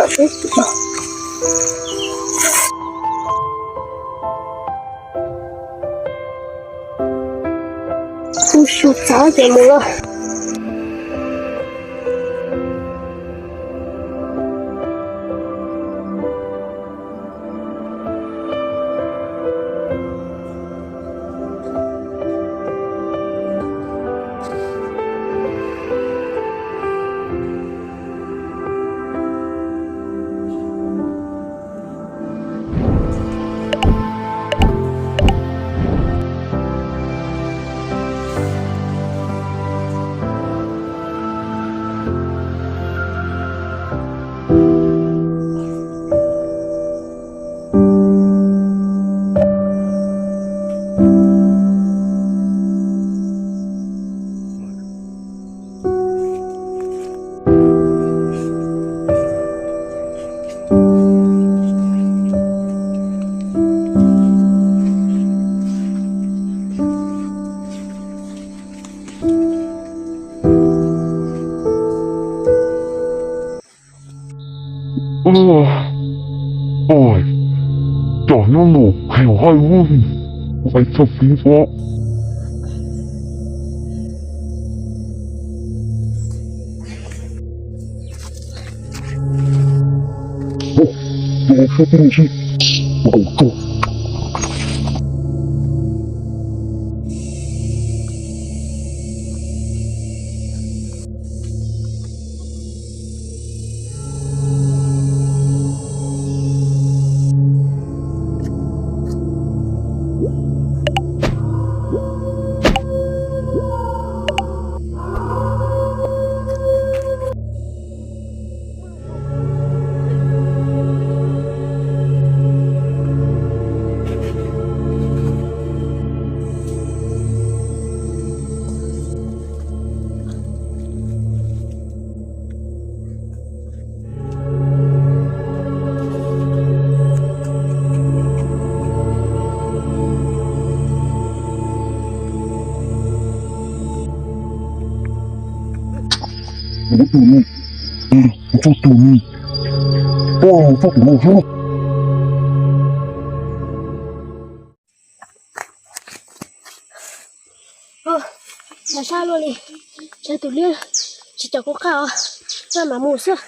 Kuv xyu txav ces mus los. Cov nyob nraum qhov hav, kuv hais txog pib os. Kuv tug ni, kuv tug ni, kuv tug ni. Los sab luaj li, tsam tus liab tsis caum kuv qab os, maj mam mus xwb.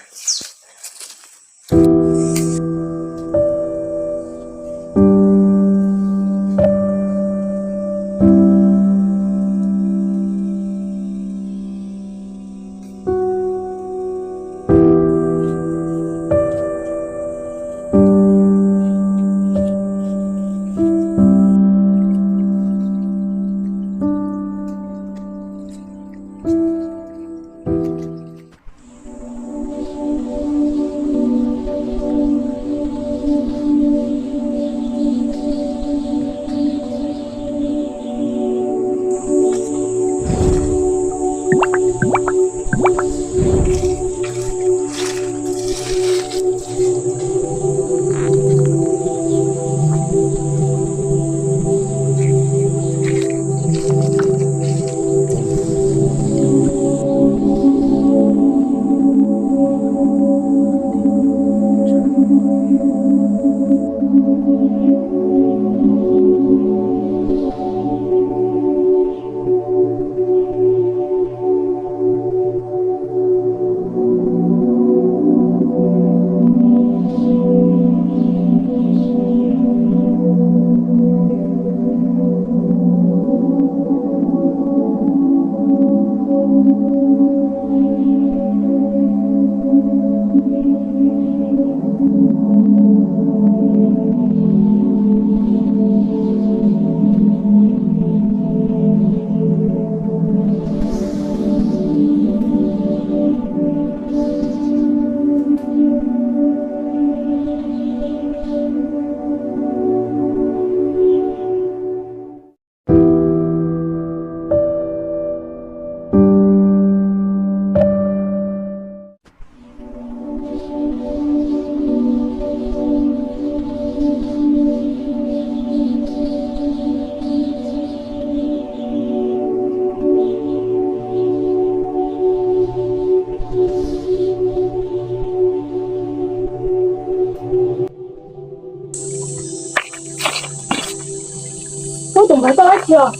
Ub, tus ntawd tau dab tsi os?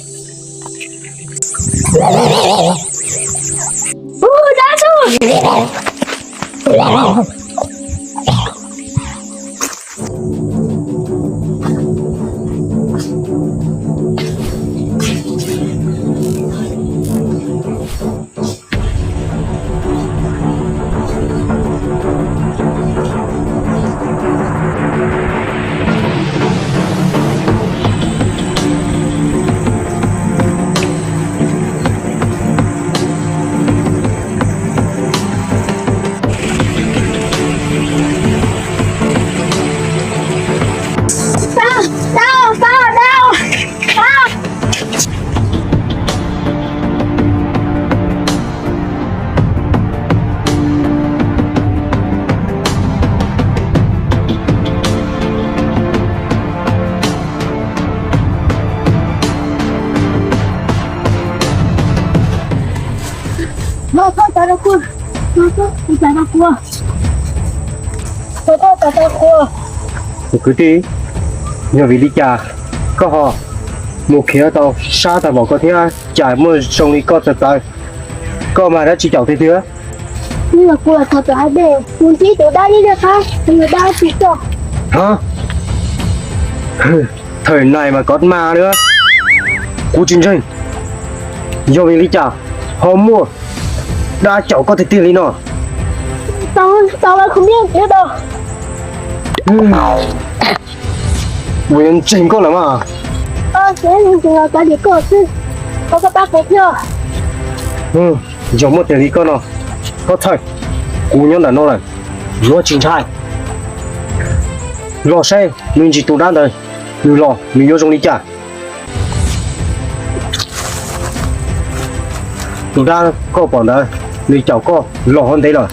Ub, dab tsi? Tau, tau, tau, tau. Los, thauj cov rau kuv. Los, thauj cov rau kuv. Los, thauj cov rau kuv. Tus kwv tij, yog vim li cas koj ho mus khiav tau sab tag npaum ko thiab, cas muaj zoo li koj txawv txawv? Koj mas dab tsi caum tiag tiag? Kuv los thov tom hav dej, kuv ntsib tus dab ib leeg qab, tus dab tsis txog. Hab, thawm nais mas kov mas lawm, kuv tsis ntseeg. Yog vim li cas ho muaj dab caum koj tiag tiag li no? Tau, tau, kuv ntsib tus dab. Kuv yuav ntseeg koj lawm mas. Koj xav ntseeg los kav liam koj xwb, koj pab kuv thiab. Yog muaj tiag li koj no, koj txhawj, kuv nyob ntawm no lawm, yuav tsis ntshai. Los saib nws ntsis tus dab ntawd, nws los nws yuav zoo li cas. Tus dab koj pom ntawd, nws caum koj los ntev lawm.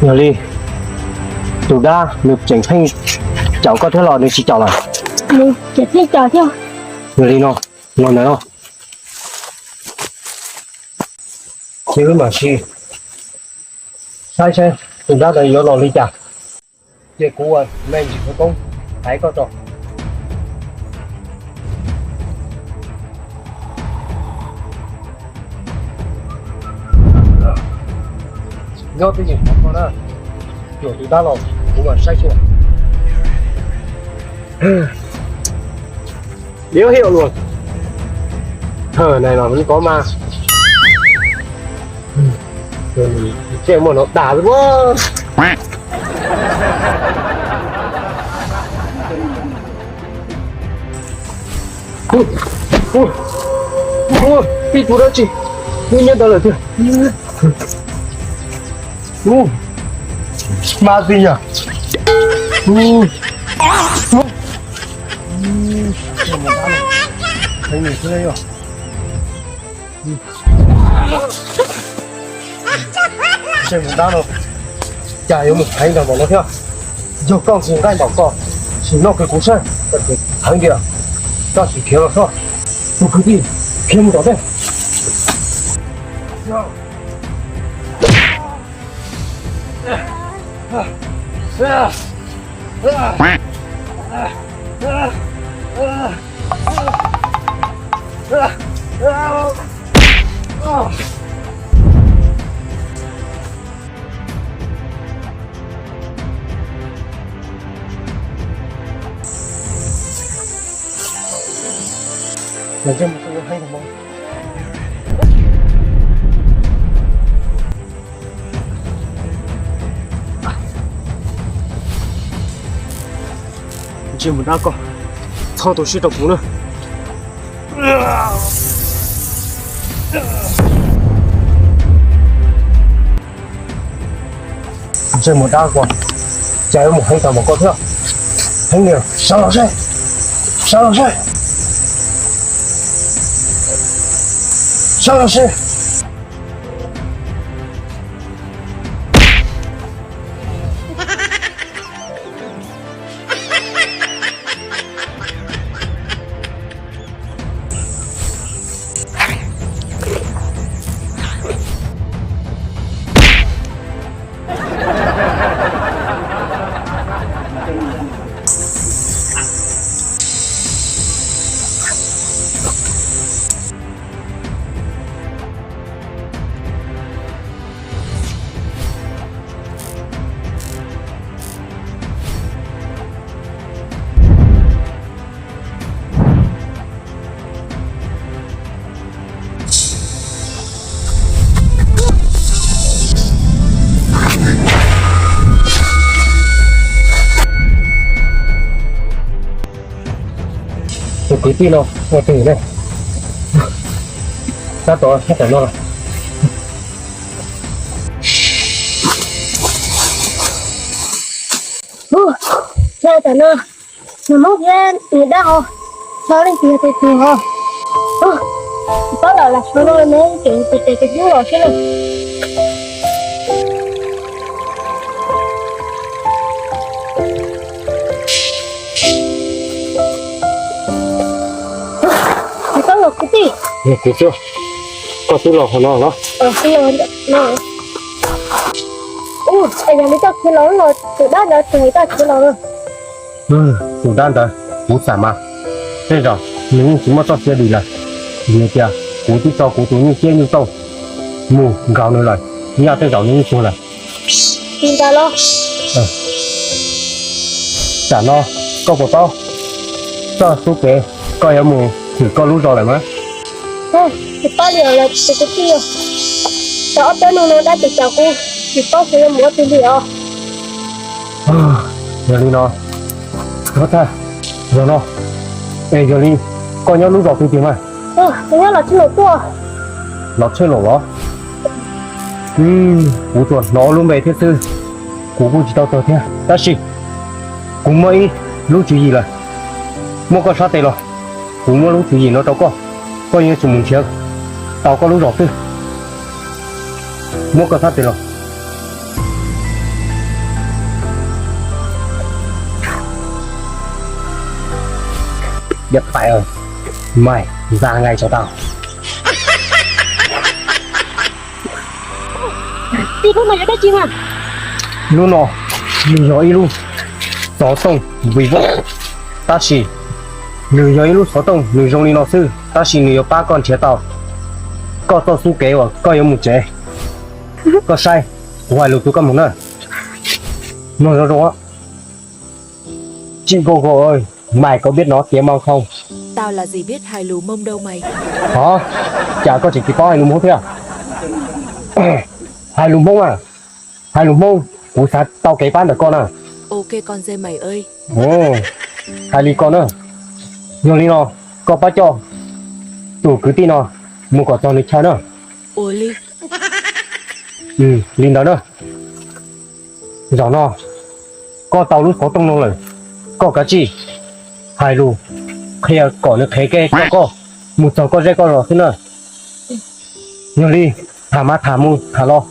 Yog li, tus dab nws tseem pheej caum koj thiab los nws tsis caum lawm? Yog li no, los ntawm no, ces wb mam sim saib saib tus dab ntawd yuav los li cas. Ces kuv ua me ntsis khawv koob hais koj tso. Nyob twj ywm qhov ko na, cuam tus dab los kuv mam saib xyuas. Điếu hiệu luôn. Thở này mà vẫn có ma. Chết, muaj no tas xwb. Ui, ui, ui, ib tug dab tsi nyob ntawd lawm tiag. Ui, ma twg yog? Ui, ui. Ntsej muag dab no, cas yuav mus heev npaum no thiab? Yog koj tsis nqaij npaum ko, sim noj kiag kuv saib, koj heev tiag, koj sim khiav los soj. Tus kwv tij, khiav mus tom tej. Ntsej muag dab koj, txhob tu siab rau kuv na. Ntsej muag dab koj, cas yuav mus heev tag npaum koj thiab. Heev li, sawv los seb, sawv los seb, sawv los seb. Kwv tij no ua twg ne? Sab tod sab tam no los. Hu, sab tam no, nws Hmoob thiab nws dab ho, ho leej twg yog tus twg ho. Hu, tsis paub lawm, lam sau no ne, ces tus tes tus hlub los xwb lauj. Koj los kwv tij. Kuv xwb. Koj twb los qhov no los? Ua, yog li koj khiav los los, tus dab ntawd tsis hais koj khiav los. Tus dab ntawd kuv xam mas, tej zaum nws yeej tsis muaj txoj sia dim lawm, vim tias kuv twb tso kuv tus nyuj ciab nyuj tooj mus nkaus nws lawm, nyaj tej zaum nws yeej tuag lawm. Li ntawd los? Tam no koj puas paub txoj xub kev koj yuav mus hwm koj lub zos lawm mas? Tsis paub li os tus kwv tij, tau ob peb hnub no dab tsis caum kuv, tsis paub xyov yuav mus ua twg li os. Yog li no, Hmoob Thaj, yog no, es yog li koj nyob lub zos twg tiag mas? Kuv nyob Los Tshej Loos tuaj. Los Tshej Loos los? Kuv tsuas hnov lub npe thiab xwb, kuv kuj tsis tau txog thiab, tab sis kuv muaj ib lub tswv yim lawm. Muab koj sab tes los, kuv muab lub tswv yim no rau koj, koj yuav tsum mus nrhiav tau koj lub zos xwb. Muab koj sab tes los. Yog pais, mais ra ngay cho tao. Tij, lub no yog dab tsi mas? Lub no nws yog ib lub xov tooj Vivo, tab sis nws yog ib lub xov tooj nws zoo li no xwb, tab sis nws yuav pab koj nrhiav tau koj txoj xub kev uas koj yuav mus tsev. Koj saib, kuv hais lus rau koj mus na. Mloog zoo zoo, chim nkaus nkaus, mày có biết nói tiếng Mông không? Tao làm gì biết hài lù Mông đâu mày. Hov, cas koj tseem tsis paub hais lus Hmoob thiab? Hais lus Hmoob a, hais lus Hmoob, kuv xav tau kev pab ntawm koj na. Ok con dê mày ơi. Hais li ko na, yog li no, koj pab coj tus kwv tij no mus kom txog nws chaw na. Ua li. Li ntawd na. Zaum no koj tau lub xov tooj no lawm, koj kav tsij hais lus qhia kom nws qhia kev coj koj mus txog koj zej koj zos xwb na. Yog li, tham mas tham mus tham los,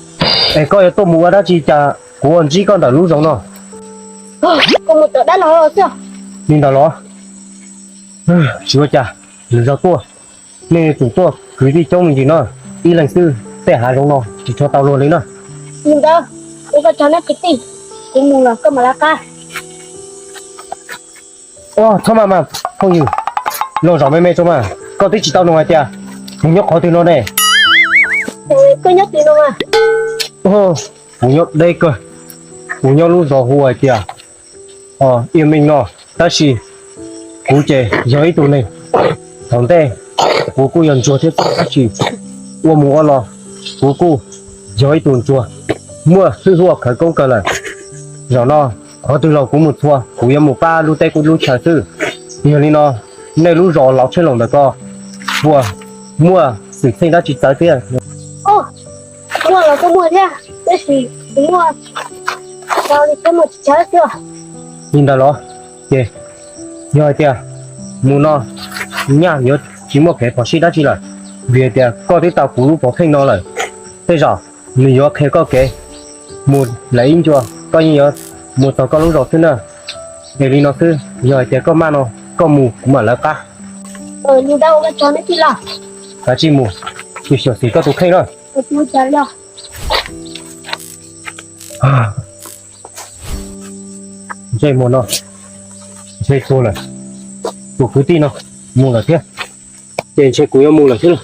es koj yuav tuaj mus ua dab tsi cas kuv ua ntsib koj ntawm lub zos no? Li ntawd los? Tsis ua cas, lwm zaus tuaj, nej yuav tsum tuaj kwv tij coob me ntsis no, ib leeg xwb tej hav zoov no tsis tshua tau luag li na. Li ntawd, ua koj tsaug nej kwv tij, kuv mus los koj mam lawv qab. Txhob mas mas phooj ywg, los zaum me me tso mas, koj twb tsis tau nug hais tias kuv nyob qhov twg no ne? Koj nyob twg no mas? Kuv nyob deb kawg, kuv nyob lub zos hu hais tias Iab Meej no, tab sis kuv ces yog ib tug neeg thaum ntej, kuv kuj yog ntsuag thiab tab sis ua mus ua los kuv kuj yog ib tug ntsuag muaj hwj huaj khawv koob kawg lawm. Zaum no qhov twg los kuv mus txhua, kuv yuav mus pab lub teb lub chaw xwb. Yog li no, nej lub zos Los Tshej Loos ntawm ko puas muaj xwm txheej dab tsi txawv thiab? Muaj los kuj muaj thiab, tab sis kuv muaj, li thiab muaj tsis txawv thiab. Li ntawd los? Ces yog hais tias mus no nyaj yuav tsis muaj kev phom sij dab tsi lawm, vim hais tias koj twb tau kuv lub pov pheej no lawm. Tej zaum nws yuav qhia koj kev mus lawm ib ncua, koj yeej yuav mus txog koj lub zos xwb na. Es li no xwb, yog hais tias koj maj no, koj mus kuv mam lawv qab. Kav tsij mus, tsis xyuam xim koj tus kheej na. Ntsej muag no ntshe tuag lawm, tus kwv tij no mus lawm thiab, ces ntshe kuv yuav mus lawm thiab lauj.